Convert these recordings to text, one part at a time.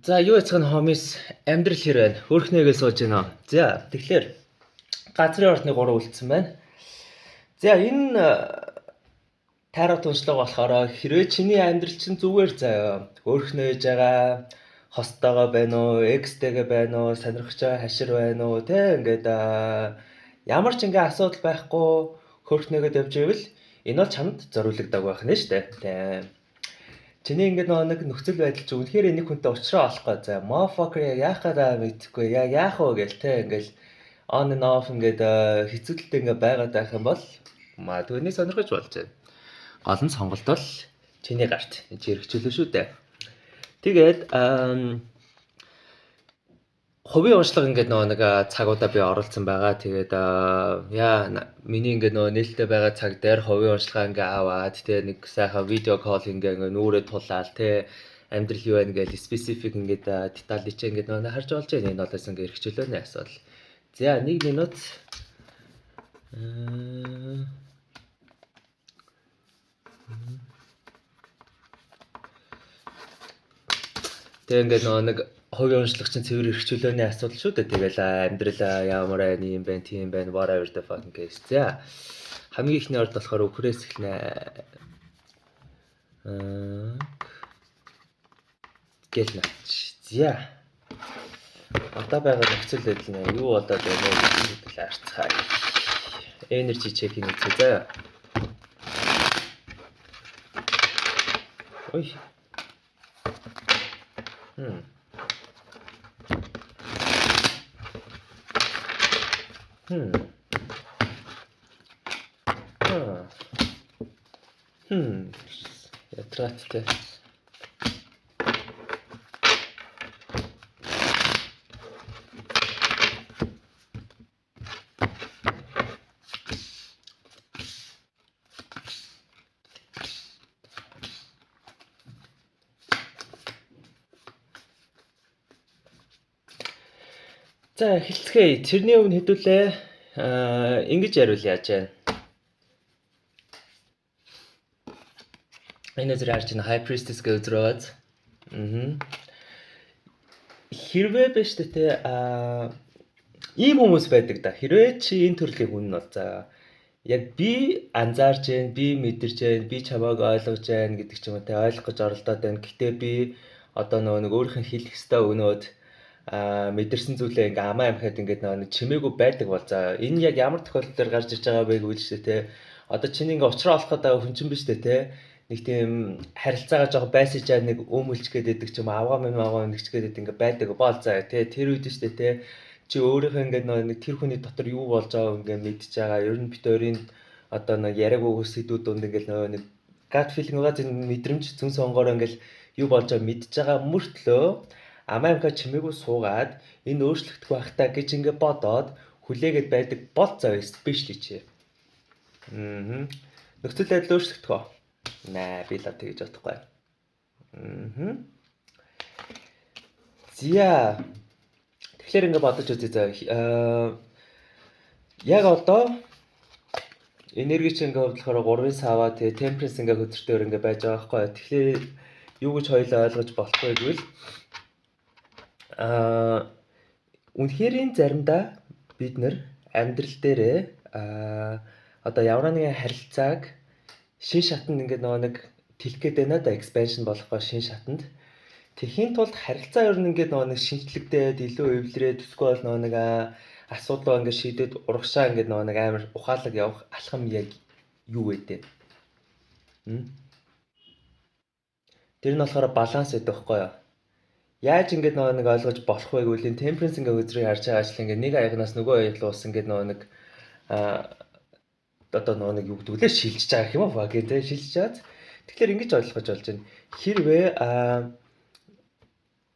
За, юу яцхан homies, амьдрал хэр байна? Хөрхнөөгээ сууж байна. За, тэгэхээр газрын ордны 3 үлдсэн байна. За, энэ тарот уншлага болохоор хэрвээ чиний амьдрал чинь зүгээр заяа хөөрхнөөж байгаа, хостойгоо байна уу, экстэйгээ байна уу, сонирхож байгаа хашир байна уу, тэ ингээд ямар ч ингээ асуудал байхгүй хөөрхнөөгээд явж байвал энэ бол чамд зориулагдаагүй байх нь шүү дээ. Тэ. Чиний ингээд нөгөө нэг нөхцөл байдал чи үнэхээр нэг хүнтэй уулзраа олох гээд заа. Motherfucker яг яах гээд мэдэхгүй. Яг яах вэ гээл те ингээл on and off ингээд хэцүүдэлтэй ингээд байгаад байх юм бол магадгүй нэг сонирхож болж байна. Гол нь сонголт бол чиний гарт. Чи эрхчлөө шүү дээ. Тэгээд хувийн уншлага ингээд нөгөө нэг цагуудаа би оролцсон байгаа. Тэгээд яа миний ингээд нөгөө нээлттэй байгаа цаг дээр хувийн уншлага ингээ аваад тэгээ нэг сайхан видео call ингээ ингээ нүрээ тулаал те амьдрал юу байна гээл specific ингээд деталь чи ингээд нөгөө харж болж байна. Энэ болоос ингээ эрхчлөөний асуудал. За, 1 минут. Тэгээ ингээд нөгөө нэг хувийн уншлага чинь цэвэр эрхчлөөний асуудал шүү дээ. Тэгэл амьдрал ямар байна, юм байна, тийм байна, whatever the fucking case. За. Хамгийн ихний орд болохоор үхрээс эхнэ. Аа. Гэл наач. За. Одоо байгаа нөхцөл байдал нь юу болоод байна вэ гэдгийг л харцгаая. Energy check-ing үзье заяа. Ой. Хм. Хм. Аа. Хм. Ятраатай. За, эхэлцгээе. Тэрний өмнө хэдүүлээ. Аа, ингэж яриул яаж вэ? Энэ зэрэг харж байна. High Priestess гэж үзрээ байгааз. Аа. Хэрвээ биш тэ аа ийм хүмүүс байдаг да. Хэрвээ чи энэ төрлийн хүн нь бол за яг би анзаарч байна, би мэдэрч байна, би чамайг ойлгож байна гэдэг ч юм уу те ойлгох гэж оролдоод байна. Гэтэ би одоо нөгөө нэг өөрийнх нь хэлэх ёстой өгнөөд мэдэрсэн зүйлээ ингээ амаа амхиад ингээд нөгөө нэг чимээгүй байдаг бол за энэ яг ямар тохиолдол дээр гарч ирж байгаа вэ гэвэл шүү дээ те. Одоо чиний ингээ уучраа олох гэдэг хүн чинь биш үү те. Нэг тийм харилцаагаа жоох байсаж нэг өмөлч гээд байдаг ч юм авгаа мэм авгаа нэгч гээд ингээ байдаг бол за те тэр үед шүү дээ те. Чи өөрийнхөө ингээ нөгөө нэг тэр хүний дотор юу болж байгааг ингээ мэдж байгаа. Ер нь бит хоёрын одоо нэг яриаг өгөх сэдвүүд дунд ингээ нөгөө нэг gut feeling байгаа зэн мэдрэмж зүүн сонгороо ингээл юу болж байгааг мэдж байгаа мөртлөө амаа амхаа чимээгүй суугаад энэ өөрчлөгдөх байх та гэж ингээ бодоод хүлээгээд байдаг бол зав especially чи. Аа. Нөхцөл байдал өөрчлөгдөх үү? Наа, би л тэгэж бодохгүй. Аа. Зя. Тэгэхээр ингээ бодож үзье заа. Аа яг одоо энерги чинь ингээ хувьд болохоор 3-ын саваа тэгээ temperance ингээ хөдөлтөөр ингээ байж байгаа байхгүй. Тэгэхээр юу гэж хоёлаа ойлгож болохгүй гэвэл үнэхэрийн заримдаа бид нэр амьдрал дээрээ одоо ямар нэгэн харилцааг шин шатанд ингээд нөгөө нэг тэлэх гээд байна да, expansion болохгүй шин шатанд. Тэхийн тулд харилцаа ер нь ингээд нөгөө нэг шинжлэгдээд илүү эвлэрээд эсвэл нөгөө нэг асуудлаа ингээд шийдээд урагшаа ингээд нөгөө нэг амар ухаалаг явах алхам яг юу вэ дээ? Тэр нь болохоор баланс гэдэг байхгүй юу? Яаж ингээд нөгөө нэг ойлгож болох вэ гэвэл энэ temperance ингээд үзрийг харж байгаа ажил ингээд нэг аягнаас нөгөө аяг руу ус ингээд нөгөө нэг одоо нөгөө нэг юу гэдэг лээ шилжиж байгаа юм уу гэх тэ шилжиж байгаа. Тэгэхээр ингэж ойлгож болж байна. Хэрвээ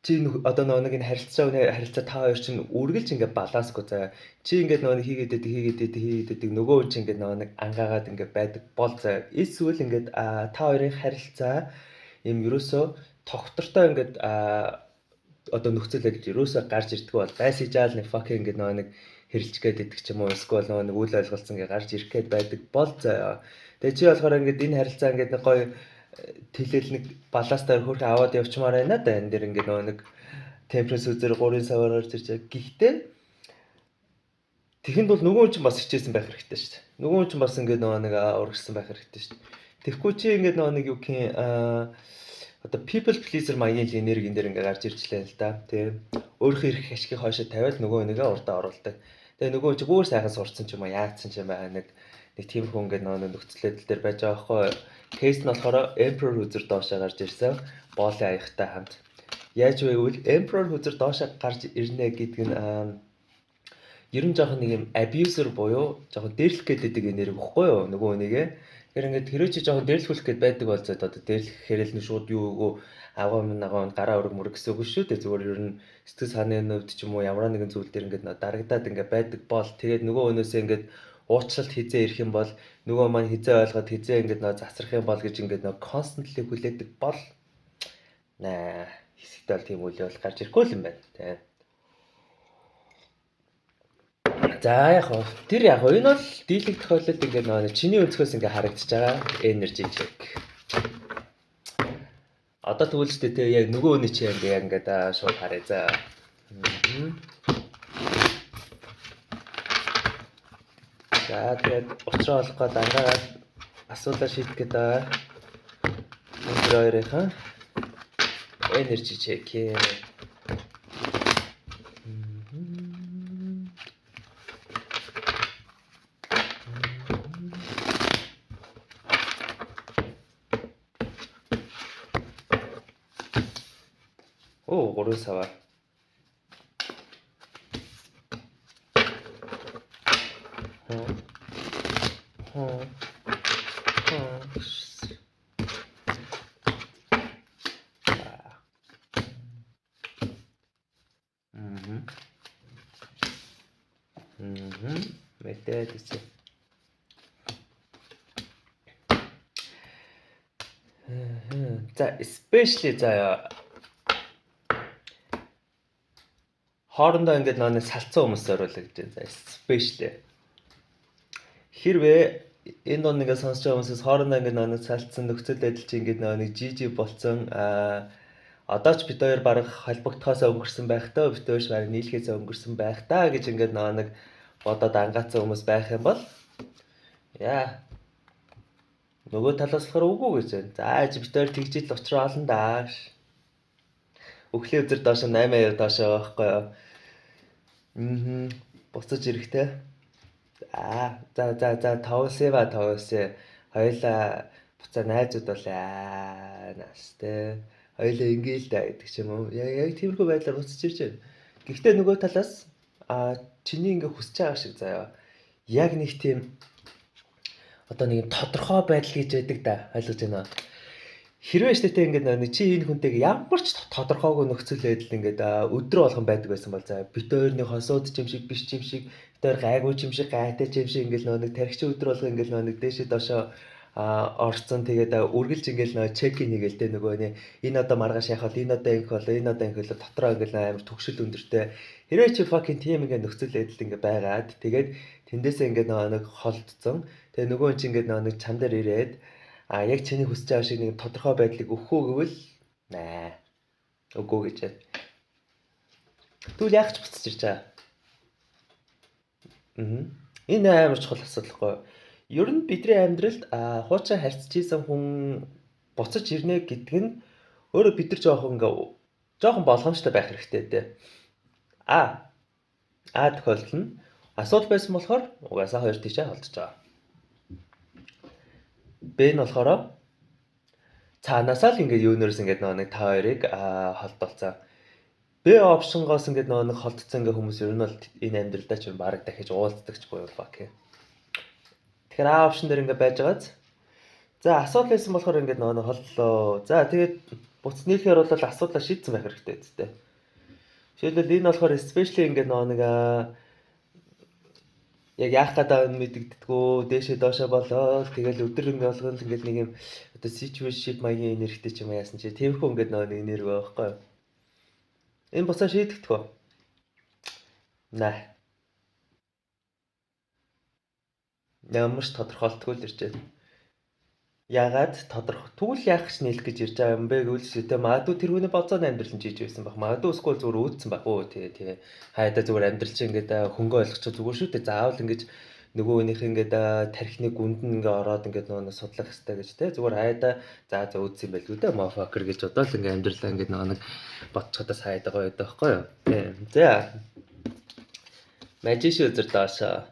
чи одоо нөгөө нэг энэ харилцаа харилцаа та хоёр чинь үргэлж ингээд балансгүй заа. Чи ингээд нөгөө нэг хийгээд байдаг хийгээд байдаг хийгээд байдаг нөгөө хүн чинь ингээд нөгөө нэг ангаагаад ингээд байдаг бол заа. Эсвэл ингээд та хоёрын харилцаа юм ерөөсөө тогтвортой ингээд одоо нөхцөл байдал ерөөсөө гарч ирдэггүй бол байсаж аал нэг fucking ингээд нөгөө нэг хэрэлж гээд идэх ч юм уу эсвэл нөгөө нэг үйл ойлголцсон ингээд гарч ирэх гээд байдаг бол заа. Тэгээ чи болохоор ингээд энэ харилцаа ингээд нэг гоё Тэлэл нэг балластаар хөрх аваад явчмаар байна да. Энэ дэр ингээд нөгөө нэг Temperance үзэр 3-ын саваар гарч ирж байгаа. Гэхдээ тэгэхэд бол нөгөө хүн чинь бас хичээсэн байх хэрэгтэй шүү дээ. Нөгөө хүн чинь бас ингээд нөгөө нэг урагшсан байх хэрэгтэй шүү дээ. Тэгэхгүй чи ингээд нөгөө нэг юу гэх юм одоо people pleaser маягийн л энерги энэ дэр ингээд гарч ирж лээ л да. Тэ. Өөрийнхөө эрх ашигыг хойшоо тавиал нөгөө нэгээ урдаа оруулдаг. Тэгээ нөгөө хүн чинь бүр сайхан сурцсан ч юм уу яатсан ч юм аа нэг нэг тиймэрхүү ингээд нөгөө нөхцөл байдал дээр байж байгаа байхгүй. Case нь болохоор Emperor хөзөр доошоо гарч ирсэн. Боолын аягтай хамт. Яаж вэ гэвэл Emperor хөзөр доошоо гарч ирнэ гэдэг нь ер нь жоохон нэг юм abuser буюу жоохон дээрлэх гээд байдаг энерги баггүй юу нөгөө хүнийгээ. Тэгэхээр ингээд хэрвээ чи жоохон дээрлэхүүлэх гээд байдаг бол зөд одоо дээрлэхээр л шууд юу өгөө авгаа минь агаа гараа өрг мөрөг гэсэн үг шүү дээ. Зүгээр ер нь сэтгэл санааны хувьд ч юм уу ямар нэгэн зүйл дээр ингээд дарагдаад ингээд байдаг бол тэгээд нөгөө хүнээсээ ингээд уучлалт хизээ ирэх юм бол нөгөө маань хизээ ойлгоод хизээ ингээд нөө засрах юм бол гэж ингээд нөө constantly хүлээдэг бол наа хэсэгт бол тийм үйл явдал гарч ирэхгүй л юм байна тий. За яг хоо тэр яг хоо энэ бол дийлэх тохиолдолд ингээд нөгөө чиний өнцгөөс ингээд харагдаж байгаа energy check. Одоо тэгвэл ч тэ яг нөгөө хүний чи ингээд яг ингээд шууд харъя за. За тэгээд учраа олох гээд ангаагаад асуудлаа шийдэх гээд байгаа. Энэ хоёрынхаа energy check. Оо, 3 савар. Хоо. Хоо. Мм. Мм. Мэдээд үзье. За, especially заяа хоорондоо ингээд нэг салцсан хүмүүс зориулагдаж байна. За, especially. Хэрвээ энэ дун ингээд сонсож байгаа хүмүүсээс хоорондоо ингээд нэг салцсан нөхцөл байдал чи ингээд нэг жижиг болцсон одоо ч бид хоёр бараг холбогдохоос өнгөрсөн байх таа, бид хоёр бараг нийлхээс өнгөрсөн байх таа гэж ингээд нэг бодоод ангаацсан хүмүүс байх юм бол яа нөгөө талаас болохоор үгүй гэж байна. За чи бид хоёр тэгж ил учраа олно даа. Өглөө өдөр доош 8 аяар доош байгаа байхгүй юу? Мм. Буцаж ирэхтэй. Аа за за за тавсева тавсе. Хоёлаа буцаа найзууд болоо настэй. Хоёлаа ингээл да гэдэг ч юм уу. Яг яг тиймэрхүү байдлаар буцаж ирж байна. Гэхдээ нөгөө талаас чиний ингээ хүсэж байгаа шиг заяа. Яг нэг тийм одоо нэг юм тодорхой байдал гэж байдаг да. Ойлгож байна уу? Хэрвээ штэ тэ ингээд нэг чи энэ хүнтэйг ямар ч тодорхойгүй нөхцөл байдал ингээд өдрө болгон байдаг байсан бол за бит хоёр нэг хосууд ч юм шиг биш ч юм шиг бит хоёр гайгүй ч юм шиг гайтай ч юм шиг ингээд нэг тархич өдрө болгон ингээд нэг дээшээ доошоо орцсон тэгээд үргэлж ингээд нөгөө check in хийгээл тэ нөгөө нэ энэ одоо маргааш яах бол энэ одоо ингэх бол энэ одоо ингэх бол дотроо ингээд амар төгшөл өндөртэй хэрвээ чи fucking тийм ингээд нөхцөл байдал ингээд байгаад тэгээд тэндээсээ ингээд нөгөө нэг холдсон тэгээд нөгөө хүн чи ингээд нөгөө нэг чам дээр ирээд яг чиний хүсэж байгаа шиг нэг тодорхой байдлыг өгөх үү гэвэл нээ үгүй гэж байна. Тэгвэл яах ч буцаж ирж байгаа. Энэ амар чухал асуудал хгүй. Ер нь бидний амьдралд хуучин харьцаж исэн хүн буцаж ирнэ гэдэг нь өөрөө бид нар жоохон ингээ жоохон болгоомжтой байх хэрэгтэй дээ. А тохиолдол нь асуудал байсан болохоор угаасаа хоёр тийшээ холдож байгаа. Б нь болохоор цаанаасаа л ингээд юунерс ингээд нөгөө нэг та хоёрыг холдолцсон. Б option-гоос ингээд нөгөө нэг холдсон ингээд хүмүүс ер нь бол энэ амьдралдаа ч бараг дахиж уулздагчгүй fuck. Тэгэхээр А option дээр ингээд байж байгааз. За асуудал байсан болохоор ингээд нөгөө нэг холдлоо. За тэгээд буц нийлэхээр бол асуудлаа шийдсэн байх хэрэгтэй үстэй. Жишээлбэл энэ болохоор especially ингээд нөгөө нэг яг яах гэдэг нь мэдэгддэггүй, дээшээ доошоо болоод тэгэл өдөр ингээ болгоно л ингээл нэг юм одоо situationship маягийн энергитэй ч юм яасан чи тиймэрхүү ингээд нөгөө нэг энерги байгаа байхгүй юу? Энэ буцаа шийдэгдэх үү? Наа. Ямар ч тодорхойлтгүй л ирж байна. Яагаад тодорхой тэгвэл яах гэж нийлэх гэж ирж байгаа юм бэ гэвэл шүтээ магадгүй тэр хүний бодцооны амьдрал нь жиж байсан байх. Магадгүй эсвэл зүгээр үүдсэн байх өө тий тий. Хайдаа зүгээр амьдрал чинь ингээд хөнгө ойлгочих зүгээр шүү дээ. Заавал ингэж нөгөө хүнийх ингээд тархины гүнд нь ингээ ороод ингээд нөгөө судлах хэрэгтэй гэж те. Зүгээр хайдаа за за үүдсэн юм байлгүй дээ. Motherfucker гэж бодоол ингээ амьдралаа ингээд нөгөө нэг бодцоодоос хайдаа гоё байдаг байхгүй юу? Тий. За. Magician үзэр доошоо.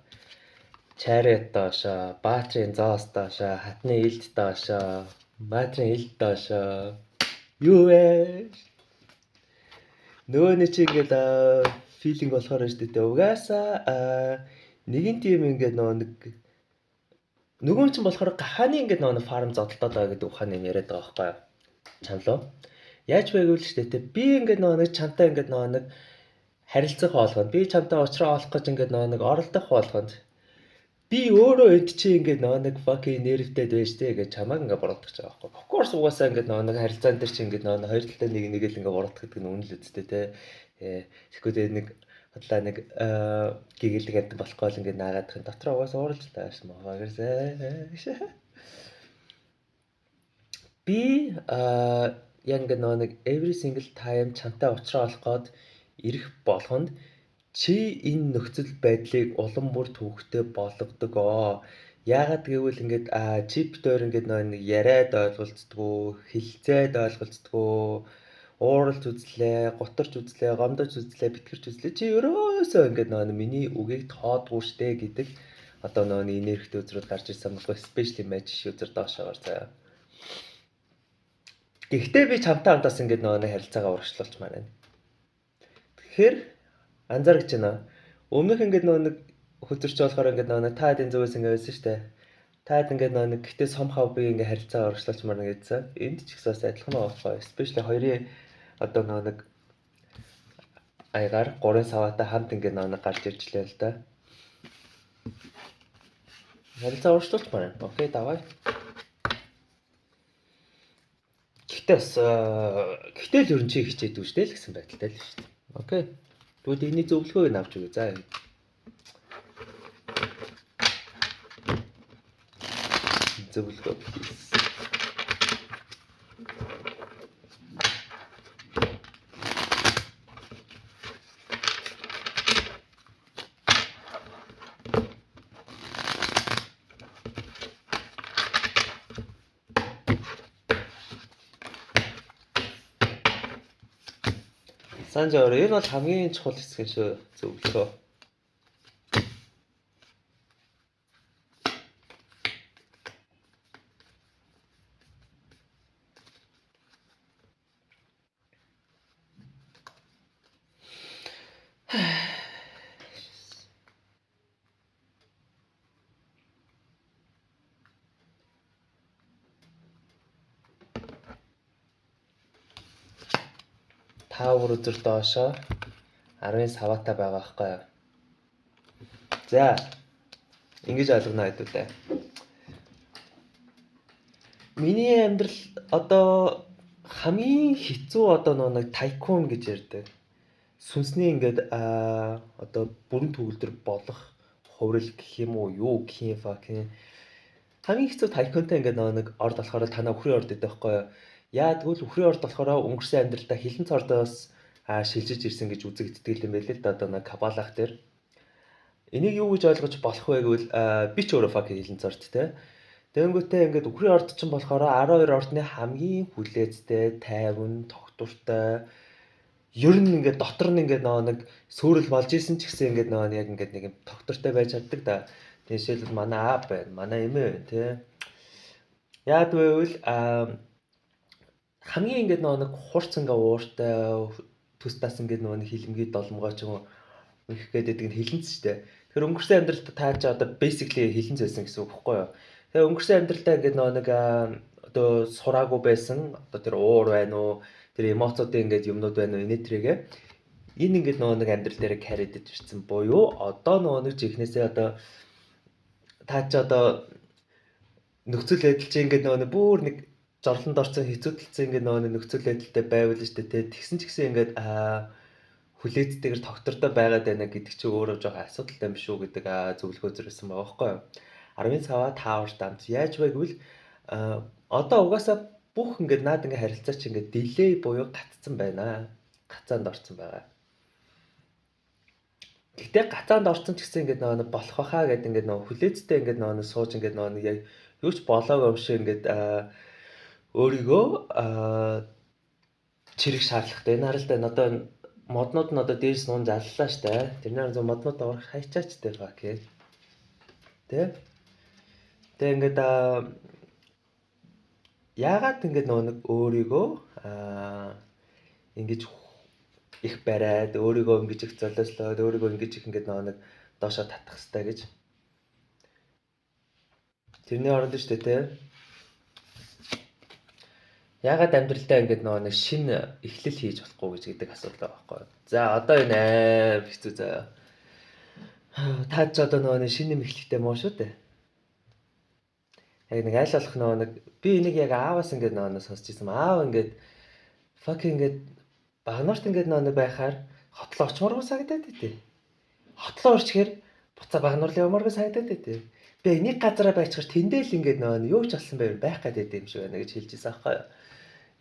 Chariot доошоо, Баатрын зоос доошоо, хатны илд доошоо, Баатрын илд доошоо. Юу вэ? Нөгөөний чи ингээл feeling болохоор шүү дээ. Угаасаа нэгэн тийм ингээд нөгөө нэг нөгөө чинь болохоор гахааны ингээд нөгөө farm зодолдоод байгаа гэдэг ухааны юм яриад байгаа байхгүй юу? Чамлуу. Яаж вэ гэвэл шүү дээ. Би ингээд нөгөө нэг чамтай ингээд нөгөө нэг харилцах болгонд, би чамтай уулзраа олох гэж ингээд нөгөө нэг оролдох болгонд би өөрөө энд чи ингээд нөгөө нэг fucking нервтэй байж тээ гэж чамааг ингээд буруутгах байгаа байхгүй. Of course угаасаа ингээд нөгөө нэг харилцаан дээр чи ингээд нөгөө хоёр талдаа нэг нэг л ингээд буруутгах гэдэг нь үнэн л үстэй те. Тэгэхгүй тэгээ нэг худлаа нэг гэгээлэг амьтан болохгүй л ингээд наагаадах юм дотроо угаасаа ууралж тааш мохоо. Би яг ингээд нөгөө нэг every single time чамтай уулзраа олох гээд ирэх болгонд чи энэ нөхцөл байдлыг улам бүр төвөгтэй болгодог. Яагаад гэвэл ингээд чи бит хоёр ингээд нэг яриад ойлголцдгоо, хэлцээд ойлголцдгоо, ууралж үзлээ, гутарч үзлээ, гомдож үзлээ, битгэрч үзлээ. Чи ерөөсөө ингээд нөгөө миний үгийг тоодгүй штэ гэдэг одоо нөгөө энергитэй үзрүүд гарч ирсэн болохоор especially magic үзэр доошоогоор заяа. Гэхдээ би чамтай хамтаас ингээд нөгөө харилцаагаа урагшлуулчмаар байна. Тэгэхээр анзаарч байна. Өмнөх ингээд нөгөө нэг хөзөрч болохоор ингээд нөгөө та хэдийн зүгээс ингээд байсан шүү дээ. Та хэд ингээд нөгөө нэг гэхдээ somehow би ингээд харилцаа урагшлуулчмаар байна гэдсэн. Энд ч гэсэн бас адилхан байгаа байхгүй. Especially хоёрын одоо нөгөө нэг аягаар гурван саваатай хамт ингээд нөгөө нэг гарч иржлээ л да. Харилцаа урагшлуулчмаар байна. Okay, давай. Гэхдээ бас гэхдээ л ер нь чи хичээдгүй шүү дээ л гэсэн байдалтай л шүү дээ. Okay. Тэгвэл энэний зөвлөгөөг нь авч өгье. За. Зөвлөгөө please. Санж өөрөө энэ бол хамгийн чухал хэсэг юм шүү зөвлөгөө. Таавар үзэр доошоо 10-ын саваатай байгаа байхгүй юу? За ингэж ойлгоно хэдүүлээ. Миний амьдрал одоо хамгийн хэцүү одоо нэг tycoon гэж ярьдаг. Сүнсний ингээд одоо бүрэн төгөлдөр болох хувирал гэх юм уу юу гэх юм fucking хамгийн хэцүү tycoon-тай ингээд нэг орд болохоор танаа үхрийн орд гэдэг байхгүй юу? Яа тэгвэл үхрийн орд болохоор өнгөрсөн амьдралдаа хилэн цордоос шилжиж ирсэн гэж үзэгддэг юм байл л да одоо нэг кабалах дээр. Энийг юу гэж ойлгож болох вэ гэвэл би ч өөрөө fucking хилэн цорд те. Тэнгүүтээ ингээд үхрийн орд чинь болохоор 12 ордны хамгийн хүлээцтэй, тайван, тогтвортой ер нь ингээд дотор нь ингээд нөгөө нэг сүрэл болж исэн ч гэсэн ингээд нөгөө яг ингээд нэг юм тогтвортой байж чаддаг да. Жишээлбэл манай аав байна, манай эмээ байна те. Яад вэ гэвэл хамгийн ингээд нөгөө нэг хурц ингээ ууртай төс тас ингээд нөгөө нэг хилэмгий доломгой ч юм уу их гээд байдаг нь хилэнц штэ. Тэгэхээр өнгөрсөн амьдралд та чи одоо basically хилэнц байсан гэсэн үг байхгүй юу? Тэгээ өнгөрсөн амьдралдаа ингээд нөгөө нэг одоо сураагүй байсан одоо тэр уур байна уу, тэр эмоцуудын ингээд юмнууд байна уу, энэ тэргээ энэ ингээд нөгөө нэг амьдрал дээр carry дэж ирсэн буюу одоо нөгөө нэг жихнээсээ одоо та чи одоо нөхцөл байдал чи ингээд нөгөө нэг бүр нэг зовлонд орсон хэцүүдэлцэн ингээд нөгөө нөхцөл байдалтай байвал шүү дээ. Тэгсэн ч гэсэн ингээд хүлээцтэйгэр тогтвортой байгаад байна гэдэг чи өөрөө жоохон асуудалтай юм шүү гэдэг зөвлөгөө зэрэгсэн байгаа байхгүй юу. 10-ын саваа таавар дамт яаж вэ гэвэл Одоо угаасаа бүх ингээд наад ингээд харилцаа чи ингээд delay буюу гацсан байна. Гацаанд орсон байгаа. Гэхдээ гацаанд орсон ч гэсэн ингээд нөгөө болох байхаа гэдэг ингээд нөгөө хүлээцтэй ингээд нөгөө сууж ингээд нөгөө яг юу ч болоогүй юм шиг ингээд өөрийгөө чирэх шаардлагатай. Энэ харалтай одоо моднууд нь одоо дээрс нуун заллаа штэ. Тэрнээр зөв моднууд авах хайчаач тэ fuck ээ. Тэ? Тэг ингээд яагаад ингээд нөгөө нэг өөрийгөө ингэж их бариад өөрийгөө ингэж их золиослоод өөрийгөө ингэж их ингээд нөгөө нэг доошоо татах хэвээр гэж. Тэрний оронд шүү дээ, тэ. Яагаад амьдралдаа ингээд нөгөө нэг шинэ эхлэл хийж болохгүй гэж гэдэг асуудал байгаа байхгүй юу? За одоо энэ амар хэцүү заяа. Та ч одоо нөгөө нэг шинэ юм эхлэхтэй муу шүү дээ. Яг нэг аль болох нөгөө нэг би энийг яг ааваас ингээд нөгөө нэг сонсч ирсэн. Аав ингээд fucking ингээд Багнуурт ингээд нөгөө нэг байхаар хотлоо очмооргүй санагдаад байдээ. Хотлоо орчихээр буцаа Багнуур л явмааргүй санагдаад байдээ. Би нэг газараа байчихаар тэндээ л ингээд нөгөө юу ч болсон байв байх гэдэг юм шиг байна гэж хэлж ирсэн аахгүй юу.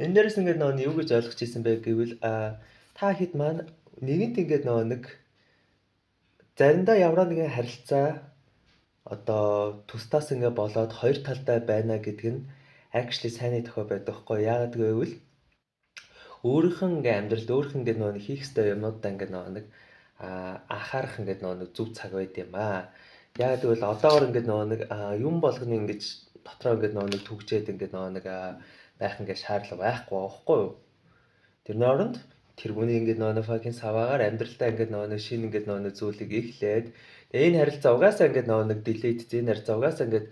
Энэ дээрээс ингээд нөгөө юу гэж ойлгож ирсэн бэ гэвэл та хэд маань нэгэнт ингээд нөгөө нэг заримдаа ямар нэгэн харилцаа одоо тусдаас ингээд болоод хоёр талдаа байна гэдэг нь actually сайнны тохио байдаг хгүй. Яагаад гэвэл өөрийнх нь ингээ амьдралд өөрийнх нь ингээ нөгөө хийх ёстой юмнуудаа ингээ нөгөө нэг анхаарах ингээ нөгөө нэг зөв цаг байд юм аа. Яагаад гэвэл одоогор ингээ нөгөө нэг юм болгоно ингэж дотроо ингээ нөгөө нэг түгжээд ингээ нөгөө нэг байх ингээ шаардлага байхгүй байхгүй юу? Тэрний оронд тэргүүний ингээ нөгөө нэг fucking саваагаар амьдралдаа ингээ нөгөө нэг шинэ ингээ нөгөө нэг зүйлийг эхлээд тэгээ энэ харилцаа угаасаа ингээ нөгөө нэг delete энэ харилцаа угаасаа ингээ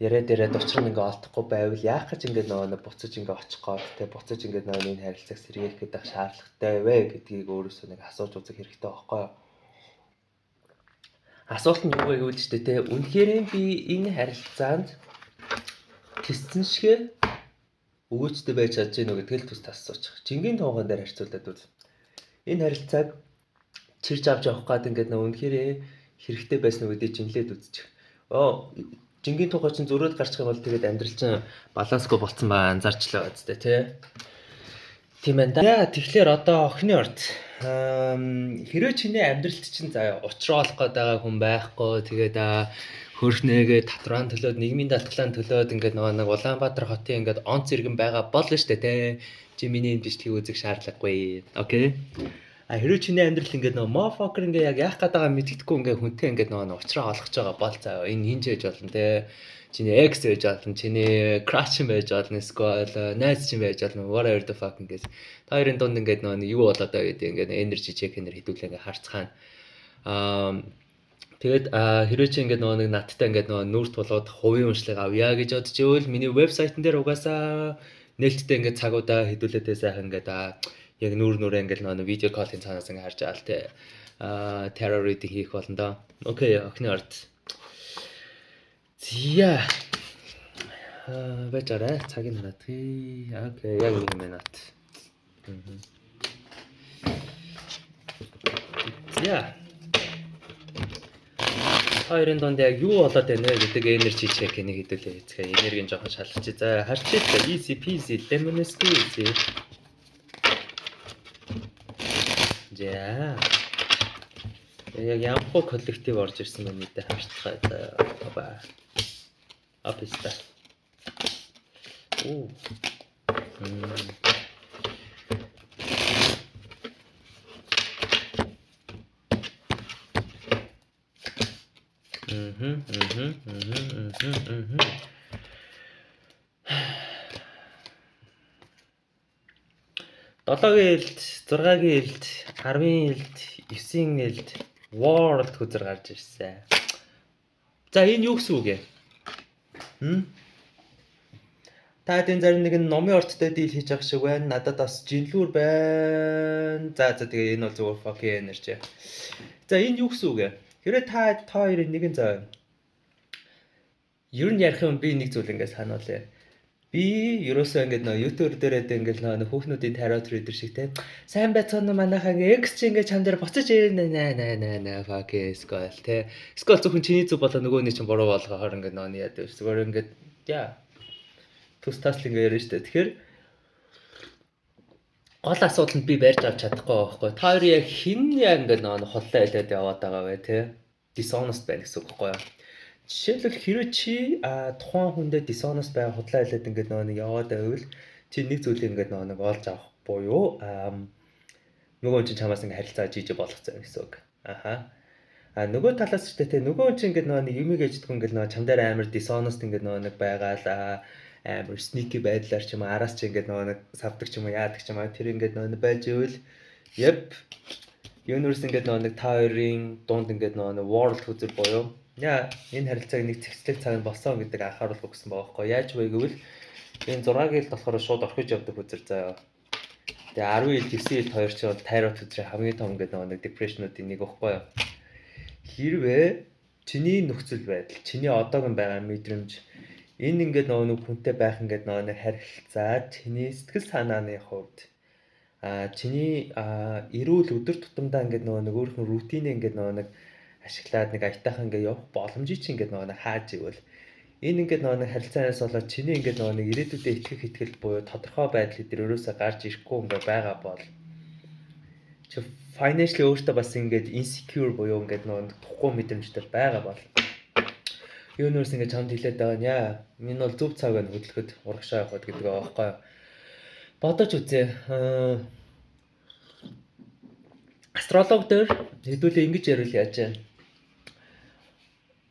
яриад яриад учир нь ингээ олдохгүй байвал яах гэж ингээ нөгөө нэг буцаж ингээ очих гээд те буцаж ингээ нөгөө энэ харилцааг сэргээх гэдэг шаардлагатай вэ гэдгийг өөрөөсөө нэг асууж үзэх хэрэгтэй байхгүй юу? Асуулт нь юу вэ гэвэл ч те үнэхээр би энэ харилцаанд тэсцэн шигэ өгөөчтэй байж чадж гэнэ үү гэдгийг л түс тас асуучих. Жингийн тууган дээр харьцуулаад үз. Энэ харилцааг чирж авч явах гад ингээд нөө үнэхээр хэрэгтэй байсан уу гэдгийг жинлээд үзчих. Жингийн тухай чинь зөрөөд гарчих юм бол тэгээд амьдрал чинь балансгүй болцсон байгаа анзаарчлаа үстэй тий. Тийм байна да. За тэгэхээр одоо охины орд хэрвээ чиний амьдралд чинь заяа учраа олох гээд байгаа хүн байхгүй тэгээд хөрхнөөгээ татврын төлөөд нийгмийн даатгалын төлөөд ингээд нөгөө нэг Улаанбаатар хотын ингээд онц иргэн байгаа болно штэ тий. Чи миний энэ бичлэгийг үзэх шаардлагагүй. Окей. А хэрвээ чиний амьдрал ингээд нөгөө motherfucker ингээд яг яах гээд байгаа мэддэхгүй ингээд хүнтэй ингээд нөгөө учраа олгож байгаа бол заа энэ хин ч байж болно те. Чиний ex байж болно, чиний crush байж болно, эсвэл найз чинь байж болно, whatever the fuck ингээд. Та хоёрын дунд ингээд нөгөө юу болоод байгаа гэдэг ингээд energy check-ээр хэдүүлээ ингээд харцгаана. Тэгээд хэрвээ чи ингээд нөгөө нэг надтай ингээд нөгөө нүүр тулгаад хувийн уншлага авъя гэж бодож ивэл миний вебсайтн дээр угаасаа нээлттэй ингээд цагуудаа хэдүүлээдээ сайхан ингээд яг нүүр нүрээ ингээд нөгөө видео call-ын цаанаас ингээд харж байгаа л те. Tarot reading хийх болно доо. Окей, охины орд. Зя. Байж арай цагийг хараад. Окей, яг 1 минут. За. Хоёрын дунд яг юу болоод байна вэ гэдэг energy check-ийг хэдүүлээ хийцгээе. Энергийн жоохон шалгачих. За, харчээ. Easy peasy lemon squeezy. За. Яг ямхуу collective орж ирсэн бэ мэдээ харцгаая. За, баа. Аписта. Оо. Мм мм мм мм мм. 7-гийн ээлд, 6-гийн ээлд, 10-ын ээлд, 9-ийн ээлд World хөзөр гарч ирсэн. За энэ юу гэсэн үг вэ? Хм? Та хэдийн зарим нэг нь номын орттой deal хийж байгаа шиг байна. Надад бас жинлүүр байна. За тэгээ энэ бол зүгээр fucking energy. За энэ юу гэсэн үг вэ? Хэрвээ та хоёрын нэгэн заа. Ер нь ярих юм би нэг зүйл ингээд сануулъя. Би ерөөсөө ингээд нөө YouTube дээрээ ингээд нөө хүүхнүүдийн tarot reader шиг те. Сайн байцгаана манайхаа ингээд X чи ингээд чам дээр буцаж ирнэ нэ нэ нэ нэ fuck эсвэл те. Эсвэл зөвхөн чиний зүг болоо нөгөөний чинь буруу болгохоор ингээд нөө яадаг. Зүгээр ингээд яа. Тус тасл ингээ ярина шүү дээ. Тэгэхээр гол асуудал нь би барьж авч чадахгүй байхгүй. Та хоёр яг хэн яг ингээ нөгөө холлоо илээд яваад байгаа вэ те? Dishonest байна гэсэн үг байхгүй юу? Жишээлбэл, хэрвээ чи тухайн хүндээ dishonest байгаа, худлаа хэлээд ингээд нөгөө нэг яваад байвал чи нэг зүйлийг ингээд нөгөө нэг олж авах буюу нөгөө хүн чинь чамаас ингээд харилцаа жижиг болгоцсон гэсэн үг. Аха. А нөгөө талаас ч те, нөгөө хүн чинь ингээд нөгөө нэг юмыг ээждэг, ингээд нөгөө чам дээр амар dishonest ингээд нөгөө нэг байгаа л амар sneaky байдлаар ч юм уу, араас чи ингээд нөгөө нэг савдаг ч юм уу, яадаг ч юм уу, тэр ингээд нөгөө байж ивэл, yep, universe ингээд нөгөө нэг та хоёрын дунд ингээд нөгөө нэг world хөзөр буюу яа, энэ харилцааг нэг цэгцлэг цаг нь болсон гэдэг анхааруулга өгсөн байгаа байхгүй. Яаж вэ гэвэл энэ 6 гэлд болохоор шууд орхиж явдаг хөзөр заяа. Тэгээ 10 ил, 9 ил хоёр чи бол tarot хөзрийн хамгийн том ингээд нөгөө нэг depression -уудын нэг байхгүй юу? Хэрвээ чиний нөхцөл байдал, чиний одоогийн байгаа мэдрэмж, энэ ингээд нөгөө нэг хүнтэй байх ингээд нөгөө нэг харилцаа чиний сэтгэл санааны хувьд чиний эрүүл өдөр тутамдаа ингээд нөгөө нэг өөрийнх нь routine ээ ингээд нөгөө нэг ашиглаад нэг аятайхан ингээд явах боломжийг чи ингээд нөгөө нэг хааж ивэл энэ ингээд нөгөө нэг харилцаанаас болоод чиний ингээд нөгөө нэг ирээдүйдээ итгэх итгэл буюу тодорхой байдал дээр өөрөөсөө гарч ирэхгүй ингээд байгаа бол, чи financially өөртөө бас ингээд insecure буюу ингээд нөгөө тухгүй мэдрэмжтэй байгаа бол universe ингээд чамд хэлээд байгаа нь яа, энэ бол зөв цаг байна хөдлөхөд, урагшаа явахад гэдэг байгаа байхгүй юу? Бодож үзье. Астролог дээр хэдүүлээ ингэж ярил яаж вэ?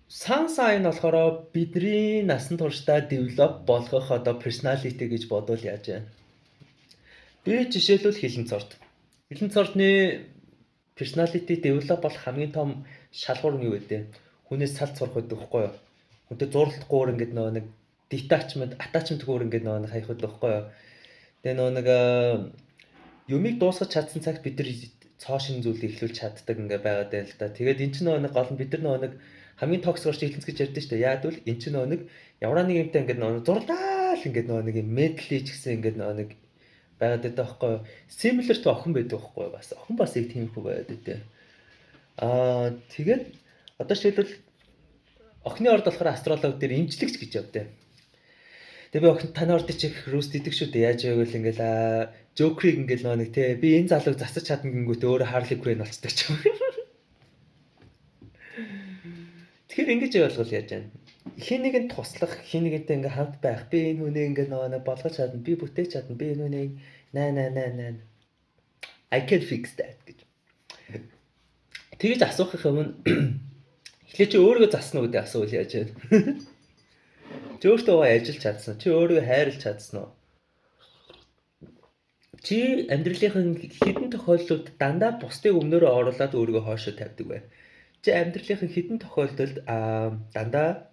Sun sign болохоор бидний насан туршдаа develop болгох одоо personality гэж бодвол яаж вэ? Би жишээлбэл хилэн цорд. Хилэн цордны personality develop болох хамгийн том шалгуур нь юу вэ? Хүнээс салж сурах гэдэг байхгүй юу? Хүнтэй зурлахгүй ингээд нөгөө нэг detachment, attachment-гүйр ингээд нөгөө нэг хаях гэдэг байхгүй юу? Тэгээ нөгөө нэг юмыг дуусгаж чадсан цагт бид нар цоо шинэ зүйлийг эхлүүлж чаддаг ингээ байгаад байна л да. Тэгээд эн чинь нөгөө нэг гол нь бид нар нөгөө нэг хамгийн toxic орч хилэнц гэж ярьдэн шүү дээ. Яад бол эн чинь нөгөө нэг ямар нэг юмтай ингээд нөгөө зурлаа л ингээд нөгөө нэг юм mentally ч гэсэн ингээд нөгөө нэг байгаад байдаг байхгүй юу? Similar to охин байдаг байхгүй юу? Бас охин бас яг тиймэрхүү байгаад байдаг. Тэгээд одоо жишээлбэл охины орд болохоор астролог дээр имжлэгч гэж явдаг. Тэгээ би охин таны орд чих roast идэг шүү дээ. Яаж байвал ингээл Joker-ыг ингээл нөгөө нэг те, би энэ залууг засаж чадна гингүүтээ өөрөө Harley Quinn болцдог ч юм. Тэгэхээр ингэж ойлгол яаж байна? Хэн нэгэнд туслах, хэн нэгэнтэй ингээ хамт байх. Би энэ хүнийг ингээ нөгөө нэг болгож чадна, би бүтээж чадна, би энэ хүнийг наа наа наа наа. I can fix that гэж. Тэгэж асуухын өмнө эхлээ чи өөрийгөө засна уу гэдэг асуувал яаж байна? Чи өөртөө ажиллаж чадсан уу? Чи өөрийгөө хайрлаж чадсан уу? Чи амьдралынхын хэдэн тохиолдолд дандаа бусдыг өмнөөрөө оруулаад өөрийгөө хоошоо тавьдаг вэ? Чи амьдралынхын хэдэн тохиолдолд дандаа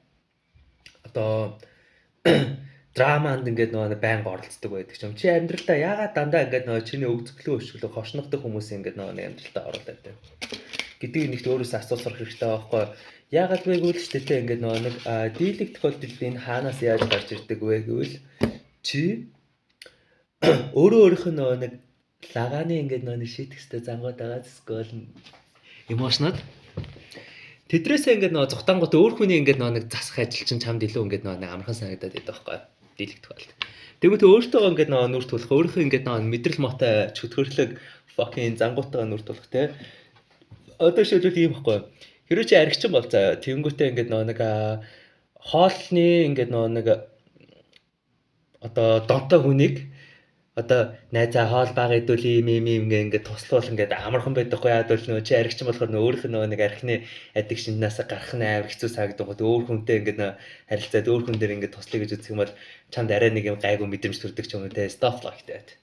одоо драманд ингээд нөгөө байнга оролцдог байдаг юм. Чи амьдралдаа яагаад дандаа ингээд нөгөө чиний өгзөглөө өшөглөө хошногдох хүмүүс ингээд нөгөө амьдралдаа оруулаад байна гэдгийг нэгт өөрөөсөө асуух сурах хэрэгтэй байхгүй. Яагаад вэ гэвэл ч тэ ингээд нөгөө нэг дийлэг тохиолдолд энэ хаанаас яаж гарч ирдэг вэ гэвэл чи өөрөө өөрийнх нь нөгөө нэг лагааны ингээд нөгөө нэг шийдэх ёстой зангууд байгаа эсвэл emotion ууд. Тэдрээсээ ингээд нөгөө зугтаангууд өөр хүний ингээд нөгөө нэг засах ажил чинь чамд илүү ингээд нөгөө нэг амархан санагдаад байдаг байхгүй, дийлэх тохиолдолд. Тэгмээ өөртөө ингээд нөгөө нүр тулах, өөрийнхөө ингээд нөгөө мэдрэл мотой чөтгөрлөг fucking зангуутайгаа нүр тулах те. Одоо шийдвэл ийм байхгүй. Хэрвээ чи аригчин бол заяа, тэнгүүтээ ингээд нөгөө нэг хоолны ингээд нөгөө нэг одоо донтой хүнийг одоо найзаа хоол бага идвэл ийм ийм ийм ингээ ингээ туслуул ингээд амархан байдаг хгүй. Яад бол нөгөө чи аригчин болохоор нөгөө өөрийнх нь нөгөө нэг архины addiction -наас гарах нь амар хэцүү санагдах. Өөр хүнтэй ингээд нөгөө харилцаад өөр хүн дээр ингээд туслая гэж үзэх юм бол чамд арай нэг юм гайгүй мэдрэмж төрдөг ч юм уу те, stuff like that.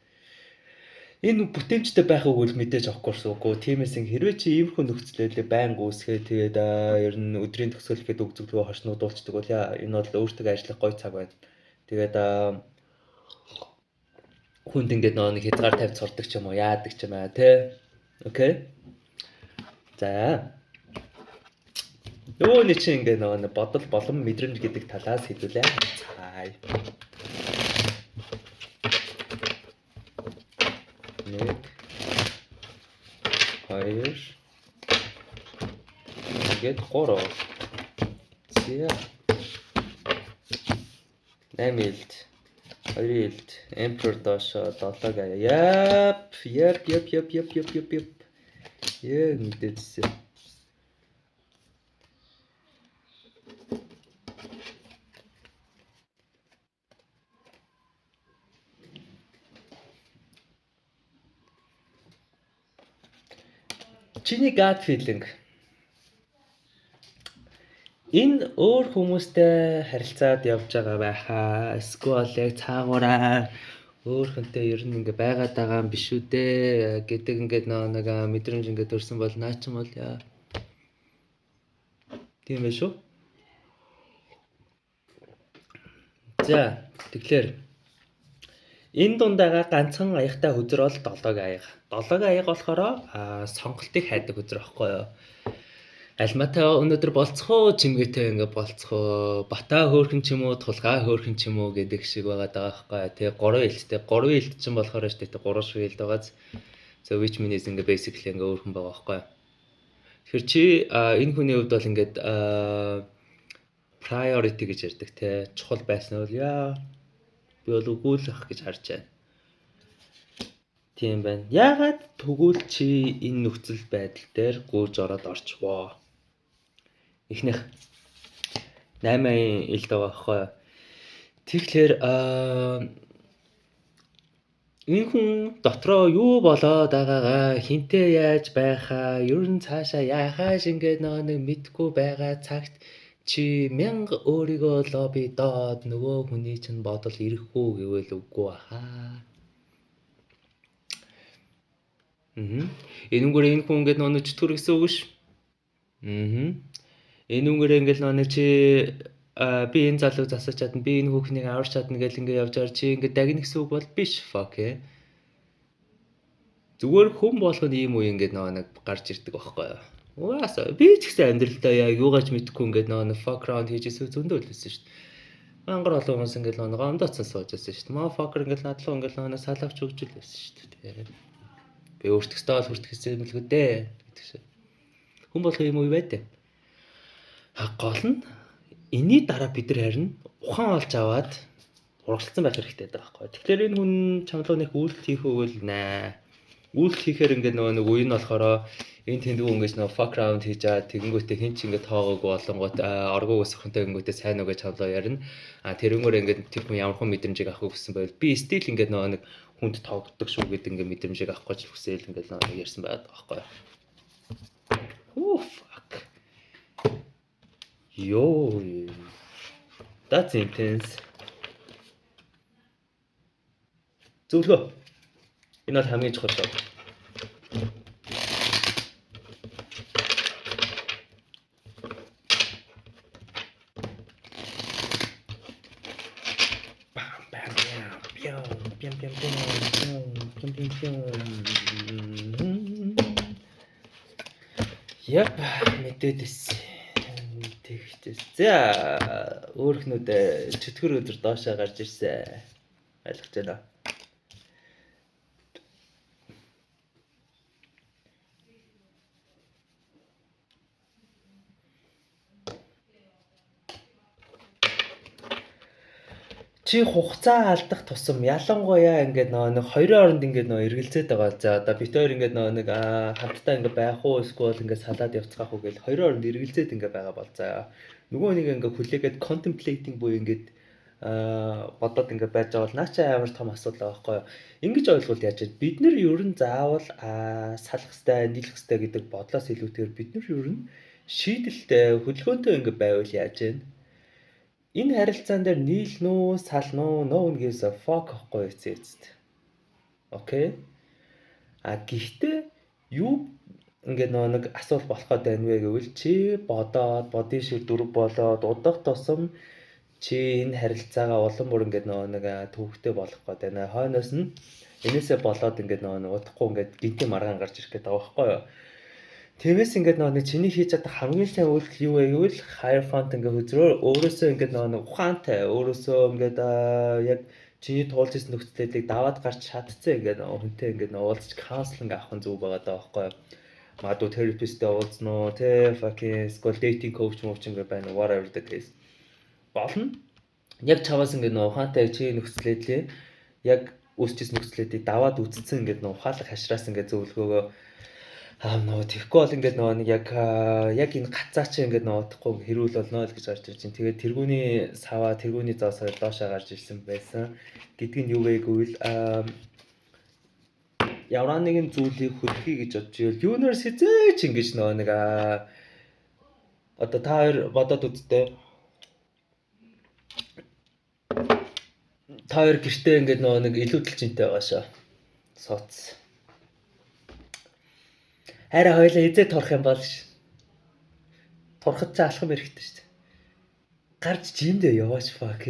Энэ бүтээмжтэй байх үгүй л мэдээж of course үгүй. Тиймээс хэрвээ чи иймэрхүү нөхцөлөд байнга үүсгээ, тэгээд ер нь өдрийн төгсгөл гэхэд үг зөвлөгөө хошнуудуулцдаг бол яа, энэ бол өөртөө ажиллах гоё цаг байна. Тэгээд хүнд ингээд нөгөө нэг хязгаар тавьж сурдаг ч юм уу, яадаг ч юм аа те. Okay. За. Нөгөөний чинь ингээд нөгөө нэг бодол болон мэдрэмж гэдэг талаас хэдүүлээ. Цай. Нэг, хоёр, тэгээд гурав. За. 8 илд. Хоёрын илд Emperor доошо долоог аяа. Yep. Яг мэдээдсэн. Чиний gut feeling. Энэ өөр хүмүүстэй харилцаад явж байгаа байхаа. Эсвэл яг цаагаараа өөр хүнтэй ер нь ингээ байгаад байгаа юм биш үү дээ гэдэг ингээд нэг мэдрэмж ингээд төрсэн бол наа ч юм бол яа. Тийм байх шүү. За, тэгэхээр энэ дунд байгаа ганцхан аягтай хөзөр бол долоог аяга. Долоог аяга болохоор сонголтыг хайдаг хөзөр байхгүй юу? Алмаатай өнөөдөр болцох уу, чимгээтэй ингээ болцох уу, Бата хөөрхөн ч юм уу, Тулгаа хөөрхөн ч юм уу гэдэг шиг байгаа даа байхгүй. Тэгээ гурван илттэй. Гурван илт чинь болохоор шүү дээ гурван шиг илт байгааз. So which means ингээ basically ингээ өөрхөн байгаа байхгүй. Тэгэхээр чи энэ хүний хувьд бол ингээд priority гэж ярьдаг те, чухал байсан бол яа би бол үгүй л ах гэж харж байна. Тийм байна. Яагаад тэгвэл чи энэ нөхцөл байдал дээр гүйж ороод орчвоо? Эхнийх 8 илд байгаа байхгүй юу? Тэгэхээр энэ хүн дотроо юу болоод байгаагаа, хинтээ яаж байхаа, ер нь цаашаа яахаа шингээд нэг мэдгүй байгаа цагт чи мянга өөрийгөө лобби доод нөгөө хүний чинь бодол ирэхгүй гэвэл үгүй баха. Энүүгээр энэ хүн ингээд нөгөө чөтгөр гэсэн үг ш. Энүүгээр ингээд нөгөө чи би энэ залууг засаж чадна, би энэ хүүхнийг аварч чадна гэл ингээд явж байгаа чи ингээд дагна гэсэн үг бол биш, fuck э. Зүгээр хүн болгоно ийм үе ингээд нөгөө нэг гарч ирдэг байхгүй юу? Угаасаа би ч гэсэн амьдралдаа яг юугаач мэдэхгүй ингээд нөгөө нэг fuck round хийжсэн зөндөө л байсан шүү дээ. Мангар олон хүмүүс ингээд нөгөө ондооцсон сууж байсан шүү дээ. Motherfucker ингээд надлуу ингээд нөгөө салавч өгч л байсан шүү дээ. Би өөртөө л хүртэх гэсэн юм л гоо дээ гэдэг шиг. Хүн болгон ийм үе байдаг. А гол нь энэний дараа бид нар харин ухаан олж аваад ургалцсан байх хэрэгтэй байгаа байхгүй. Тэгэхээр энэ хүн чамлуу нэг үйлдэл хийх үйл нэ. Үйлдэл хийхээр ингээд нөгөө нэг үе нь болохоор энэ тэндгүү ингээд нөгөө fuck round хийж аа тэгэнгүүтээ хин ч ингээд тоогоогүй болонгууд оргуугаас охинтой гингүүтээ сайн уу гэж чамлуу ярина. А тэрнгүүр ингээд тэр хүн ямар хүн мэдрэмжийг авах гэсэн байвал би still ингээд нөгөө нэг хүнд тоогддог шүү гэдэг ингээд мэдрэмжийг авах гэж хүсээл ингээд нөгөө нэг ярьсан байгаад байгаа байхгүй. Oh fuck. Yo. That's intense. Зөвлөгөө. Энэ бол хамгийн чухал шүү. Бам бам бям бям бям бям бям бям бям. Yep, мэдээдээс. Тэгчээс. За, өөрхнүүд чөтгөр өдөр доошоо гарч ирсэн. Ойлгож байна. Чи хугацаа алдах тусам ялангуяа ингээд нөгөө нэг хоёрын хооронд ингээд нөгөө эргэлзээд байгаа. За одоо бит хоёр ингээд нөгөө нэг хамтдаа ингээд байх уу эсвэл ингээд салаад явцгаах уу гэж хоёрын хооронд эргэлзээд ингээд байгаа бол за нөгөө нэг ингээд хүлээгээд contemplating буюу ингээд бодоод ингээд байж байгаа бол наа чи амар том асуудал байгаа байхгүй юу. Ингэж ойлголт яаж вэ? Бид нар ер нь заавал салах хэвээр, нийлэх хэвээр гэдэг бодлоос илүүтэйгээр бид нар ер нь шийдэлтэй, хөдөлгөөнтэй ингээд байвал яаж вэ? Энэ харилцаан дээр нийлнэ үү, сална уу? No one gives a fuck гэхгүй эцэст. Okay. А гэхдээ юу ингээд нөгөө нэг асуулт болох гээд байна вэ гэвэл чи бодоод бодын шиг дөрв болоод удах тусам чи энэ харилцаагаа улам бүр ингээд нөгөө нэг төвхтэй болох гээд байна. Хойноос нь энээсээ болоод ингээд нөгөө нэг удахгүй ингээд гинтийн маргаан гарч ирэх гээд байгаа байхгүй юу? Тиймээс ингээд нөгөө нэг чиний хийж чадах хамгийн сайн үйлдэл юу вэ гэвэл Hierophant ингээд хөзрөөр өөрөөсөө ингээд нөгөө нэг ухаантай өөрөөсөө ингээд яг чиний туулж ирсэн нөхцөлийг даваад гарч чадцсан ингээд нөгөө хүнтэй ингээд нөгөө уулзч counseling авах нь зөв байгаа даа байхгүй юу? Магадгүй therapist-тэй уулзна уу, те fucking school dating coach мууч ингээд байна, whatever the case. Болно. Яг чамаас ингээд нөө ухаантай чи нөхцөлөдлөө яг үүсчихсэн нөхцөлөдийг даваад үтцсэн ингээд нөө ухаалаг хашраас ингээд зөвлөгөөгөө нөгөө тэгэхгүй бол ингээд нөгөө нэг яг яг энэ гацаа чи ингээд нөгөө утахгүй хэрүүл болно л гэж гарч ирж байна. Тэгээд тэргүүний саваа, тэргүүний зоос хоёр доошоо гарч ирсэн байсан. Гэдг нь юу вэ гэвэл ямар нэгэн зүйлийг хөдөлгөе гэж бодож ивэл юунаар сэзээч ингэж нөгөө нэг одоо та хоёр бодоод үзтээ. Та хоёр гэртээ ингээд нөгөө нэг илүүдэлчинтэй байгаа шээ. Сууц. Арай хоёлаа эзээ турах юм бол ш. Турахад ч алхам хэрэгтэй шүү дээ. Гарч жимдээ яваач fuck.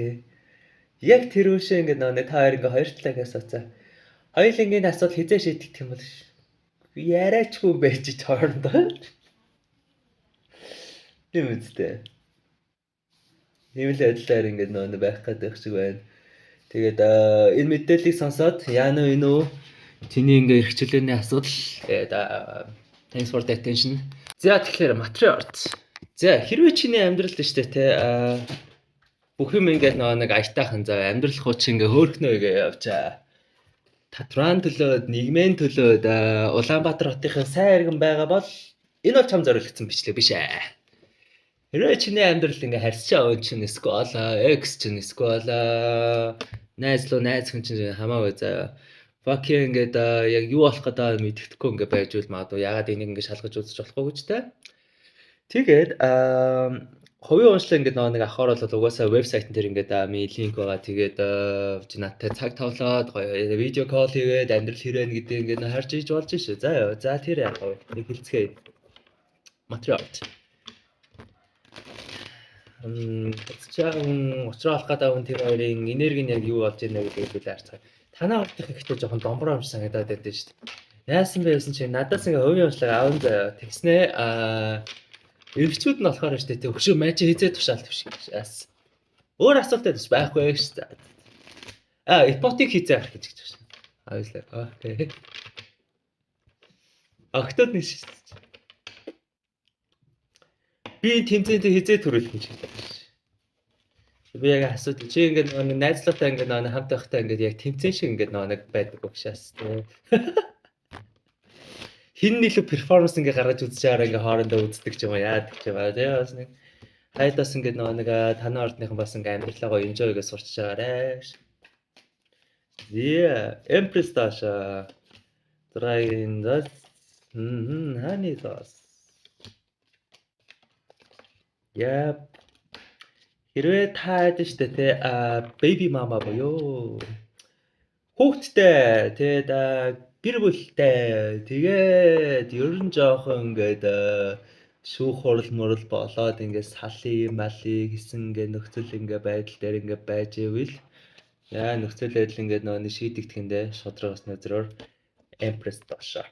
Яг тэр үшээ ингээд нөгөө та хоёр ингээд хоёр талаагаас сууцаа. Хоёулангийн асуудал хизээ шийдэгдэх юм бол ш. Яриачгүй байж ч хоорондоо. Тийм үстэй. Тийм л байдлаар ингээд нөгөө байх гэдэг шиг байна. Тэгээд энэ мэдээллийг сонсоод яана вэ нөө чиний ингээ эрхчлөөний асуудал тэгээд thanks for the attention. За тэгэхээр матриарт. За хэрвээ чиний амьдрал нь штэ те бүх юм ингээд нөгөө нэг аятайхан зав амьдрал хууч ингээ хөөрхнөө гээ явчаа. Татран төлөөд, нийгмийн төлөөд Улаанбаатар хотынхын сайн иргэн байгаа бол энэ бол чам зориулагдсан бичлэг биш ээ. Хэрвээ чиний амьдрал ингээ харьцаа өн чинь эсвэл экс чинь эсвэл найз руу найз хүн чинь хамаагүй заяа. Fuck ингээд яг юу болох гэдэг мэддэхгүй ингээ байж үл магадгүй. Ягаад энийг ингээ шалгаж үзэж болохгүй гэж те. Тэгээд хувийн уншлаа ингээд нөгөө нэг авахар бол угаасаа вебсайтн дээр ингээд миний линк байгаа. Тэгээд чи надтай цаг тавлаад гоё видео кол хийгээд амьдрал хэрэг гэдэг ингээд харж иж болж шээ. За ёо. За тэр яах вэ? Нэг хэлцгээе. Материал. Буцаа хүн уучраа олох гэдэг хүн тэр хоёрын энерги нь яг юу болж байна гэдгийг би харцгаая. Танаа хоёрын ихтэй жоохон домброо юм шиг санагдаад байдсан шүү дээ. Яасан бэ гэсэн чинь надаас ингээ хувийн уншлага аван заяа. Тэгснээ эргэжүүд нь болохоор шүү дээ. Тэг хөшөө маа чи хизээ тушаал твш гэж. Яасан. Өөр асуулт байсан байхгүй шүү дээ. Ипотек хизээ гарах гэж гэж байна. Авлаа. Окей. Октод нэг шүү дээ. Би тэмцээндээ хизээ төрүүлэх гэж хэлээ. Би яг асуудал чи ингээд нөгөө найзлуутай ингээд нөгөө хамт байхдаа ингээд яг тэмцээн шиг ингээд нөгөө нэг байдаг учраас тий. Хин илүү перформанс ингээд гаргаж үзэж байгаараа ингээд хоорондоо үздэг ч юм уу яадаг ч юм аа тий бас нэг хайдаас ингээд нөгөө нэг танаа ордныхан бас ингээд амьдралаа гоё enjoy гэж сурчиж байгаарэ. Yeah, Empress таша. 6-ын зас. Ханы зас. Яа. Хэрвээ та ядсан штэ те baby mama буюу хүүхэдтэй тэгээд гэр бүлтэй тэгээд ер нь жоохон ингээд шүүх хурал мурал болоод ингээд салъя малъя гэсэн ингээд нөхцөл ингээд байдал дээр ингээд байж ивэл яа нөхцөл байдал ингээд нөгөө нэг шийдэгдэхэндээ шудрагаас нөзрөөр Empress доошоо.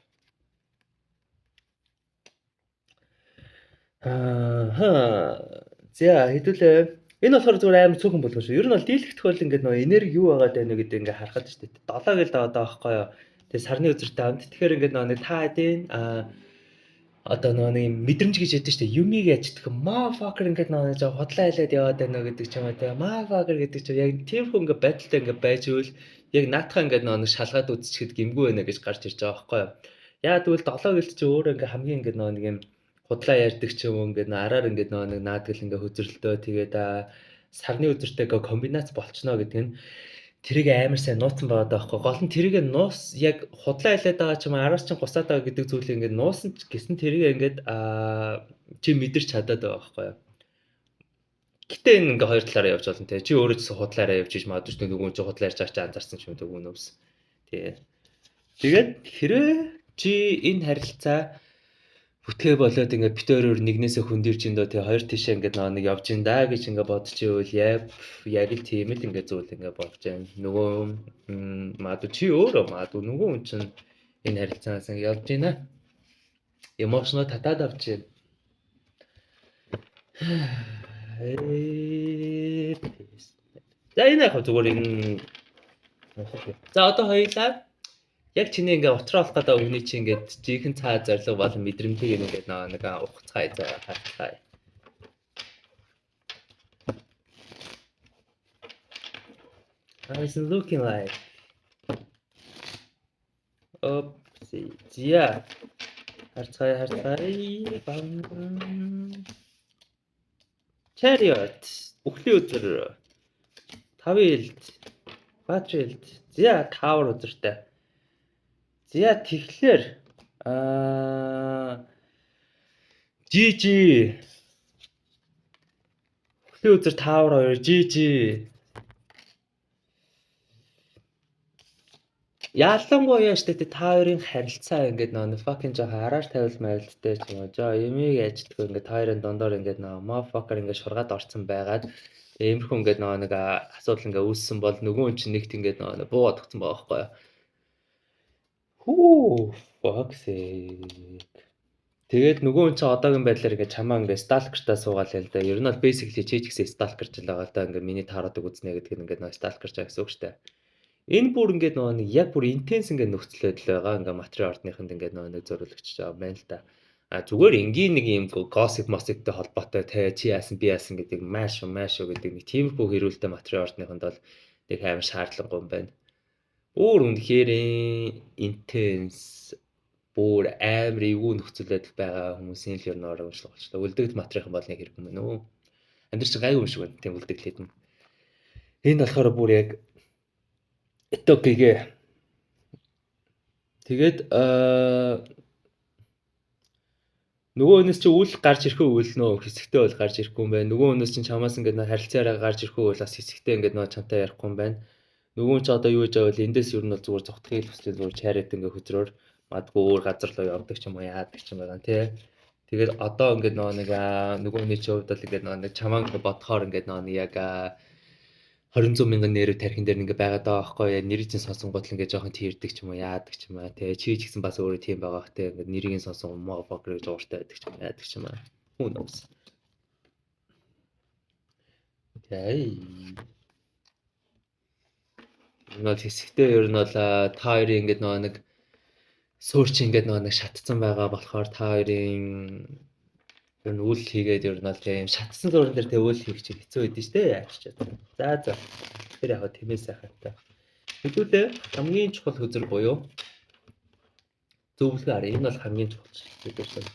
Аа. За хэдүүлээ. Энэ болохоор зүгээр амар цөөхөн болгоо шүү. Ер нь бол дийлэх тохиол ингээд нөгөө энерги юу байгаа даа гэдэг ингээд харахад шүү дээ. 7 гэл даваад байгаа байхгүй юу. Тэгээ сарны үзэртэй хамт. Тэгэхээр ингээд нөгөө нэг та хэдийн одоо нөгөө нэг мэдрэмж гэж яддаг шүү дээ. Юмыг яждаг. Motherfucker ингээд нөгөө жоо худлаа хайлаад яваад байна гэдэг ч юм уу те. Motherfucker гэдэг чинь яг тиймэрхүү ингээд байдалтай ингээд байж ивэл яг наатахаа ингээд нөгөө нэг шалгаад үзчихэд гимгүү байна гэж гарч ирж байгаа байхгүй юу. Яа тэгвэл 7 гэлт чи өөрөө ингээд хамгийн ингээд нөгөө нэг юм худлаа ярьдаг ч юм уу ингээд араар ингээд нөгөө нэг наадгал ингээд хөзрөлтөө тэгээд сарны өдөртэйгээ комбинац болчихно гэдэг нь тэрийг амар сайн нууцсан байгаа даахгүй. Гол нь тэрийг нуус яг худлаа хайлаад байгаа ч юм араас чинь гусаад байгаа гэдэг зүйлийг ингээд нуусан ч гэсэн тэрийг ингээд чи мэдэрч чадаад байгаа байхгүй юу. Гэтэ энэ ингээ хоёр талаараа явж болно те. Чи өөрөө ч гэсэн худлаараа явж иж магадгүй ч нөгөө хүн чи худлаа ярьж байгаа чи анзаарсан ч юм уу нөгөө нөөс. Тий. Тэгээд хэрвээ чи энэ харилцаа бүтгээ болоод ингээд бит өөрөөр нэгнээсээ хөндөрж ин дөө тий хоёр тишээ ингээд нөгөө нэг явж ин да гэж ингээд бодож ивэл яг л тийм л ингээд зүйл ингээд болж байна. Нөгөө магадгүй чи өөрөө магадгүй нөгөө хүн чинь энэ харилцаанаас ингээд явж байна. Эмошноо татаад авч байна. За энэ яг зүгээр энэ. За одоо хоёулаа яг чиний ингээ утраа олох гэдэг өгний чи ингээд жинхэнэ цаа зориг болон мэдрэмжийг ингээд нэг ухацгаая за харцгаая. How is it looking like? Oopsie. За. Харцгаая, харцгаая. Бам. Chariot. Үхлийн үзэр. Тавын илд. Баатрын илд. За, Tower үзэртэй. За, тэгэхээр GG. Үхлийн үзэр, Tower 2, GG. Ялангуяа штэ, та хоёрын харилцаа ингээд нөө fucking жоохон араар тавил майлттай ч юм уу. Жоо ямиг яждаггүй, ингээд та хоёрын дундор ингээд нөө motherfucker ингээд шургаад орцсон байгаад иймэрхүү ингээд нөө нэг асуудал ингээд үүссэн бол нөгөө хүн чинь нэгт ингээд нөө буугаад өгсөн байгаа байхгүй юу. Хүү, fuck sake. Тэгээд нөгөө хүн чинь одоогийн байдлаар ингээд чамаа ингээд stalker таа суугаал л да. Ер нь бол basically чи ч гэсэн stalker ч л байгаа л да. Ингээд миний tarot ыг үзнэ гэдэг нь ингээд нөө stalker ч гэсэн үг штэ. Энэ бүр ингээд нөгөө нэг яг бүр intense ингээд нөхцөл байдал байгаа. Ингээд матрын ордныхонд ингээд нөгөө нэг зориулэгч байгаа байна л да. А зүгээр энгийн нэг юм gossip мосиптэй холбоотой те, чи яасан, би яасан гэдэг, мааш мааш гэдэг нэг тиймэрхүү хэрүүлтэй матрын ордныхонд бол нэг амар шаардлагагүй юм байна. Бүр үнэхээр intense, бүр амар эвгүй нөхцөл байдал байгаа хүмүүсийн л ер нь урамшлах болчлоо. Үлдэгдэл матрынхан бол нэг хэрэг юм байна уу? Амьдрч гайгүй юм шиг байна. Тийм үлдэгдлээд нь. Энэ болохоор бүр яг итокигээ. Тэгээд нөгөө хүнээс чи үл гарч ирэхгүй үйл нөө хэсэгтэй бол гарч ирэхгүй юм байна. Нөгөө хүнээс чинь чамаас ингээд нөө харилцаараа гарч ирэхгүй бол бас хэсэгтэй ингээд нөө чамтай ярихгүй юм байна. Нөгөө хүн чи одоо юу гэж байвал эндээс ер нь бол зүгээр зугтахыг л хүсэл, зүгээр чарет ингээд хөзрөөр магадгүй өөр газар руу явдаг ч юм уу, яадаг ч юм байгаа тий. Тэгээд одоо ингээд нөгөө нэг нөгөө хүний чи хувьд бол ингээд нөгөө нэг чамаа ингээд бодохоор ингээд нөгөө нэг яг 20 мянган нэрв тархин дээр ингээ байгаад байгаа байхгүй юу? Нэрийг чинь сонсонгууд л ингээ жоохон тийрдэг ч юм уу, яадаг ч юм аа тий. Чи ч гэсэн бас өөрөө тийм байгаа бах тий. Ингээ нэрийг нь сонсон motherfucker гэж ууртай байдаг ч юм, яадаг ч юм аа. Who knows. Okay. Энэ бол хэсэгтээ ер нь бол та хоёрын ингээд нөгөө нэг суурч ингээд нөгөө нэг шатцсан байгаа болохоор та хоёрын ер нь үйл хийгээд ер нь бол тийм шатсан зурган дээр тэг үйл хийх чинь хэцүү байдэн шүү дээ. Яаж ч чадсан. За. Тэр яг тэмээ сайхантай. Хэдүүлээ хамгийн чухал хөзөр буюу зөвлөгөө харъя. Энэ бол хамгийн чухал зүйл байсан.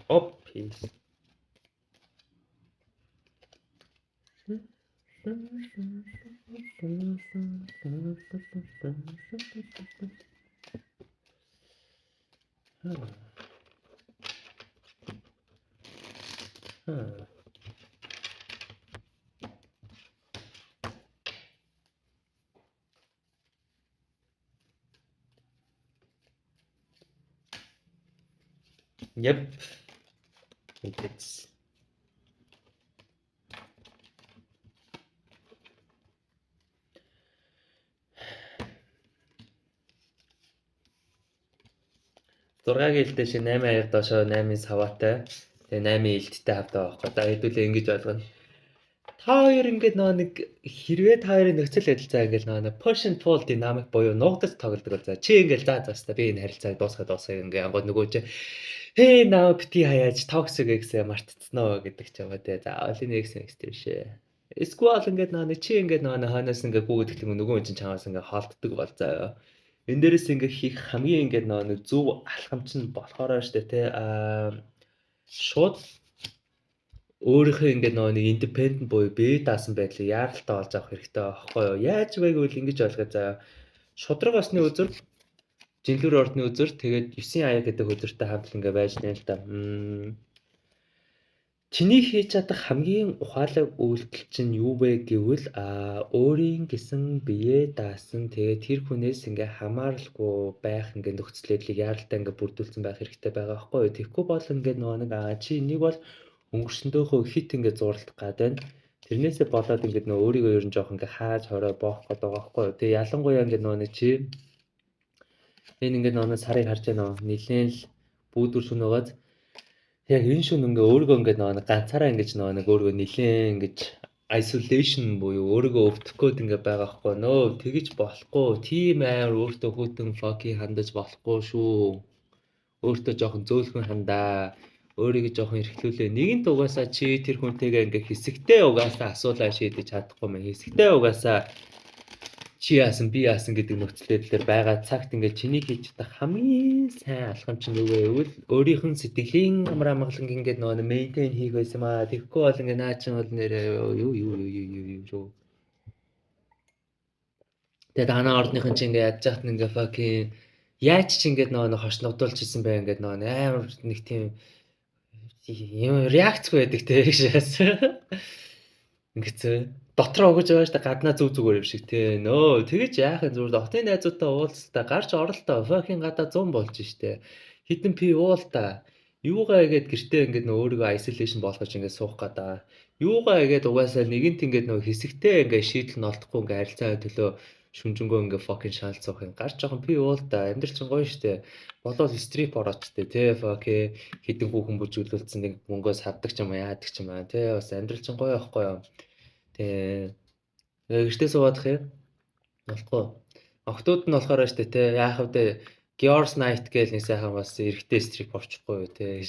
Op peace. Yep. It's 6-гийн илдээ шиг 8 аяг доошоо 8-ын саваатай. Тэгээ 8-ын илдтэй хавтаа байхгүй. За, хэдүүлээ ингэж ойлгоно. Та хоёр ингээд нөгөө нэг хэрвээ та хоёрын нөхцөл байдал за ингээд нөгөө нэг push and pull динамик буюу нуугдаж тоглодог бол за чи ингээд за за би энэ харилцааг дуусгах дуусгах ингээд ангууд нөгөө чи хээ наа бити хаяаж toxic ex мартцсноо гэдэг ч юм уу те. За, энэ ex ex тэр шээ. Эсвэл ингээд нөгөө нэг чи ингээд нөгөө хойноос ингээд гүгэдэг нөгөө хүн чинь чамаас ингээд холддог бол заяа. Энэ дээрээс ингээд хийх хамгийн ингээд нөгөө нэг зөв алхам чинь болохоор штэ те, шууд өөрийнхөө ингээд нөгөө нэг independent буюу бие даасан байдлыг яаралтай олж авах хэрэгтэй байхгүй юу? Яаж вэ гэвэл ингэж ойлгоо заяа. Шудраг осны үзэр, жинлүүр ордны үзэр, тэгээд 9 аяа гэдэг үзэртэй хамт ингээ байж нэ л да. Чиний хийж чадах хамгийн ухаалаг үйлдэл чинь юу вэ гэвэл өөрийн гэсэн биеэ даасан, тэгээд тэр хүнээс ингээ хамааралгүй байх ингээ нөхцөл байдлыг яаралтай ингээ бүрдүүлсэн байх хэрэгтэй байгаа байхгүй юу? Тэгэхгүй бол ингээ нөгөө нэг чи энийг бол өнгөрсөндөөхөө хит ингээ зурлах гад байна. Тэрнээсээ болоод ингээд нөгөө өөрийгөө ер нь жоох ингээ хааж хорой боох гээд байгаа байхгүй юу? Тэгээ ялангуяа ингээд нөгөө нэг чи энэ ингээд нөгөө сарыг харж байна уу? Нилээн л бүүдүр шүн байгааз яг энэ шүн ингээ өөрийгөө ингээд нөгөө нэг ганцаараа ингэж нөгөө нэг өөрийгөө нилээн ингэж Isolation буюу өөрийгөө өвдөх гээд ингээ байгаа хгүй нөө, тэгэж болохгүй, тийм амар өөртөө хүйтэн fucking хандаж болохгүй шүү. Өөртөө жоохон зөөлхөн хандаа, өөрийгөө жоохон эрхлүүлээ. Нэгэнт угаасаа чи тэр хүнтэйгээ ингээ хэсэгтээ угаасаа асуулаа шийдэж чадахгүй мэн. Хэсэгтээ угаасаа чи яасан, би яасан гэдэг нөхцөл байдлаар байгаа цагт ингээд чиний хийж чадах хамгийн сайн алхам чинь юу вэ гэвэл өөрийнх нь сэтгэлийн амар амгаланг ингээд нөгөө maintain хийх байсан маа. Тэгэхгүй бол ингээд наа чинь бол нэрээ юу юу юу юу юу юу юу. Тэгээд танаа ордныхан чинь ингээд ядж хат ингээд fucking яаж чи ингээд нөгөө хошногдуулж исэн бай, ингээд нөгөө амар нэг тийм юм реакцгүй байдаг те шээс. Ингэцээ дотроо өгөж байгаа шүү дээ, гаднаа зүг зүгээр юм шиг те. Нөө, тэгэж яах юм, зүгээр хотын найзуудтай уулзалтаа гарч оролтоо, fucking гадаа 100 болж штэ. Хитэн пи уул та. Юугаа игээд гэртээ ингээд нөө өөрийгөө isolation болгож ингээд суух гадаа. Юугаа игээд угаасаа нэгэнт ингээд нөө хэсэгтээ ингээд шийдэл нь олдохгүй ингээд харилцаа төлөө шүнжэнгөө ингээ fucking шаалт суух юм. Гарч жоохон пи уул та, амьдрал чинь гоё штэ. Болоод strip орооч те, fuck, хэдэн хүүхэн бүжиглүүлсэн нэг мөнгөөс хавдаг ч юм уу, яадаг ч юм аа те, бас амьдрал чинь гоё байхгүй юу. Тэ. Гэртээ суугаадах юм. Болохгүй. Охтууд нь болохоор штэ те, яах вэ, Girls Night гээл нэг сайхан бас эрэгтэй strip орчихгүй юу те.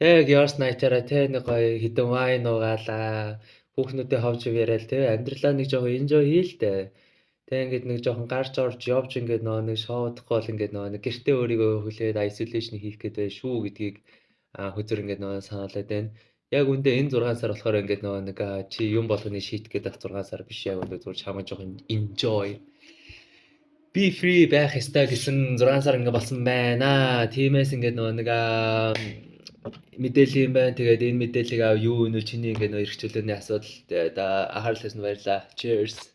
Тэ, Girls Night-аараа те, нэг гоё хэдэн wine уугаалаа, хүүхнүүдээ ховж яриад те, амьдралаа нэг жоохон enjoy хий л дээ. Тэ, ингээд нэг жоохон гарч орж явж ингээд нөгөө нэг шоудахгүй бол ингээд нөгөө нэг гэртээ өөрийгөө хүлээд isolation хийх гээд бай шүү гэдгийг хөзөр ингээд нөгөө санаалаад байна. Яг үндэ энэ 6 сар болохоор ингээд нөгөө нэг чи юм болгоны шийдэх гээд байх 6 сар биш, яг үндэ зүгээр чамайг жоохон enjoy, be free байх ёстой гэсэн 6 сар ингээ болсон байна. Тиймээс ингээд нөгөө нэг мэдээлэл юм байна. Тэгээд энэ мэдээллийг ав юу вэ, чиний ингээ нөгөө эрх чөлөөний асуудал. Тэгээд анхаарлаас нь баярлалаа. Cheers.